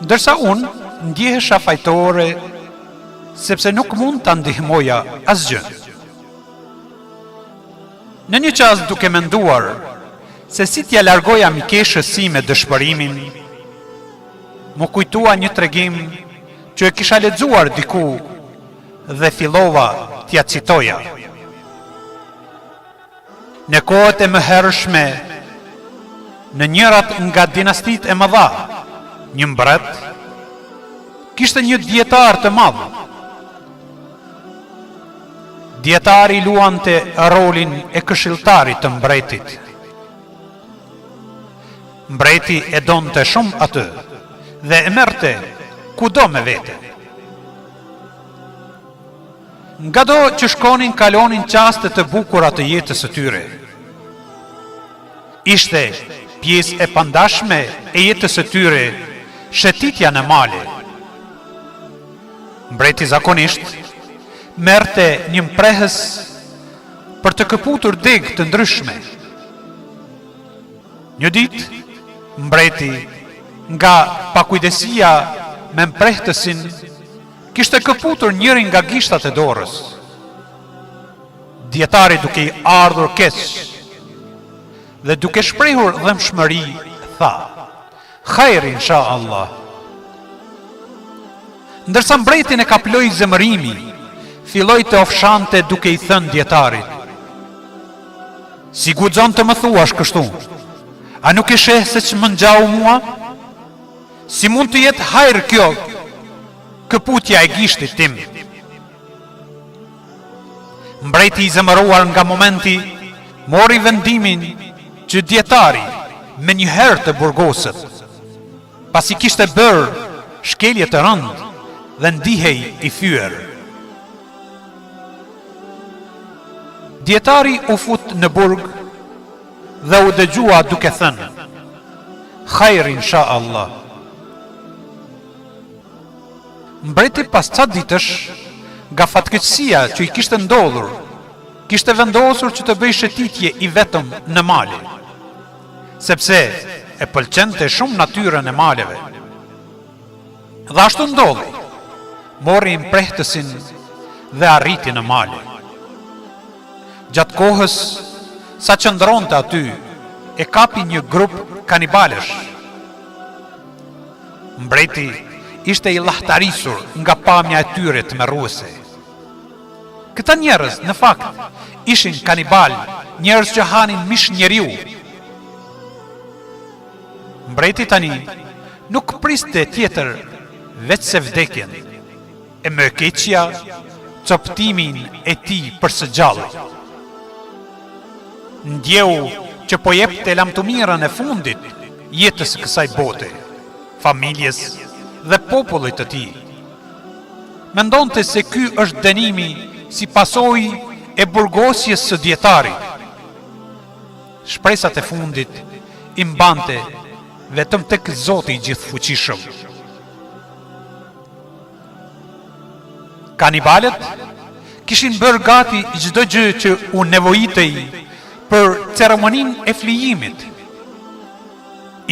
Ndërsa unë ndjehesha fajtore sepse nuk mund ta ndihmoja asgjë. Në një çast duke menduar se si t'ia largoja mikeshës sime dëshpërimin, m'u kujtua një tregim që e kisha lexuar diku dhe fillova t'ia citoja. Në kohët e mëhershme, në njërat nga dinastitë e mëdha, një mbret kishte një dijetar të madh. Dijetari luante rolin e këshilltarit të mbretit. Mbreti e donte shumë atë dhe e merrte kudo me vete. Ngado që shkonin kalonin çaste të bukura të jetës së tyre. Ishte pjesë e pandashme e jetës së tyre shëtitja në male. Mbreti zakonisht merrte një mprehës për të këputur degë të ndryshme. Një ditë, mbreti nga pakujdesia me mprehtësin Kishte këputur njërin nga gishtat e dorës. Dijetari duke i ardhur keq dhe duke shprehur dhembshmëri, tha, Hajr insha Allah. Ndërsa mbretin e kaploi zemërimi, filloi të ofshante duke i thënë dijetarit, Si guxon të më thuash kështu? A nuk e sheh se ç'më ngjau mua? Si mund të jetë hajr kjo këputja e gishtit tim? Mbreti i zemëruar nga momenti mori vendimin që dijetari menjëherë të burgoset, pasi kishte bërë shkelje të rëndë dhe ndihej i fyer. Dijetari u fut në burg dhe u dëgjua duke thënë, Hajr insha Allah. Mbreti pas ca ditësh, nga fatkeqësia që i kishte ndodhur, kishte vendosur që të bëjë shëtitje i vetëm në male, sepse e pëlqente shumë natyrën e maleve. Dhe ashtu ndodhi. Mori mprehtësin dhe arriti në male. Gjatë kohës sa qëndronte aty, e kapi një grup kanibalësh. Mbreti ishte i llahtarisur nga pamja e tyre tmerruese. Këta njerëz, në fakt, ishin kanibalë, njerëz që hanin mish njeriu. Mbreti tani nuk priste tjetër veçse vdekjen, e më e keqja, copëtimin e tij për së gjalli. Ndjeu që po jepte lamtumirën e fundit jetës së kësaj bote, familjes dhe popullit të tij. Mendonte se ky është dënimi si pasojë e burgosjes së dijetarit. Shpresat e fundit i mbante vetëm tek Zoti i Gjithëfuqishëm. Kanibalët kishin bërë gati çdo gjë që u nevojitej për ceremoninë e flijimit.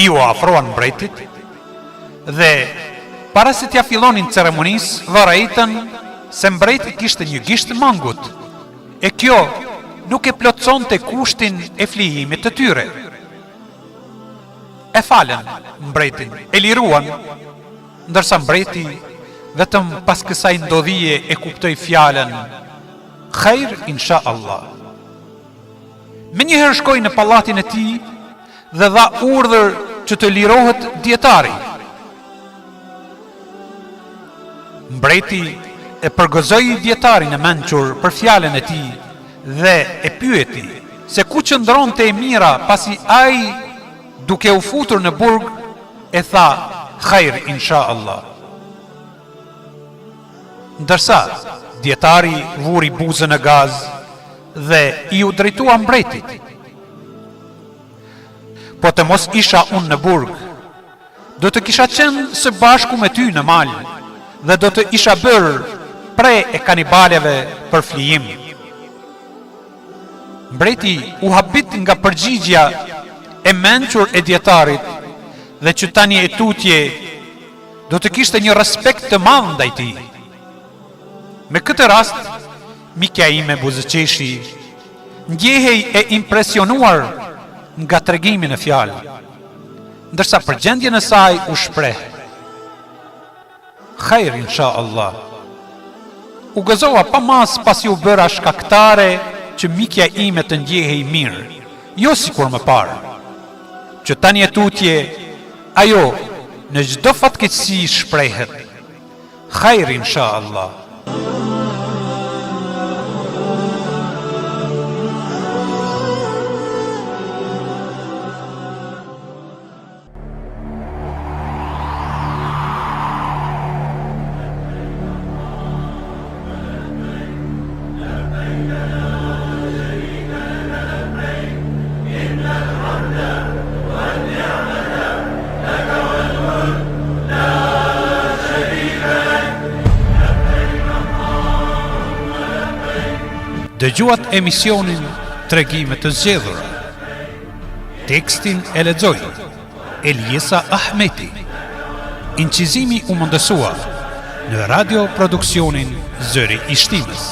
Iu afruan mbretit dhe para se t'ia fillonin ceremonisë, vërejtën se mbreti kishte një gisht mangut. E kjo nuk e plotësonte kushtin e flijimit të tyre. E falën mbretin, e liruan, ndërsa mbreti vetëm pas kësaj ndodhie e kuptoi fjalën Hajr insha Allah. Menjëherë shkoi në pallatin e tij dhe dha urdhër që të lirohet dijetari. Mbreti e përgëzoi dijetarin e mençur për fjalën e tij dhe e pyeti se ku qëndronte e mira pasi ai duke u futur në burg e tha hajr insha Allah. Ndërsa dijetari vuri buzën në gaz dhe iu drejtua mbretit. Po të mos isha unë në burg, Do të kisha qenë së bashku me ty në mal dhe do të isha bërë pre e kanibaleve për flijim. Mbreti u habit nga përgjigja e mençur e dijetarit dhe që tani e tutje. do të kishte një respekt të madh ndaj tij. Me këtë rast, mikja ime buzëqeshi, ndjehej e impresionuar nga tregimi në fjalë, ndërsa për gjendjen e saj u shpreh, Hajr insha Allah. U gëzova pa masë pasi u bëra shkaktare që mikja ime të ndjehej mirë, jo sikur më parë. Që tani e tutje, ajo në çdo fatkeqësi shprehet, Hajr insha Allah. Dëgjuat emisionin Tregime të zgjedhura. Tekstin e lexoi Eliesa Ahmeti. Incizimi u mundësua në Radio Produksionin Zëri i Shtimes.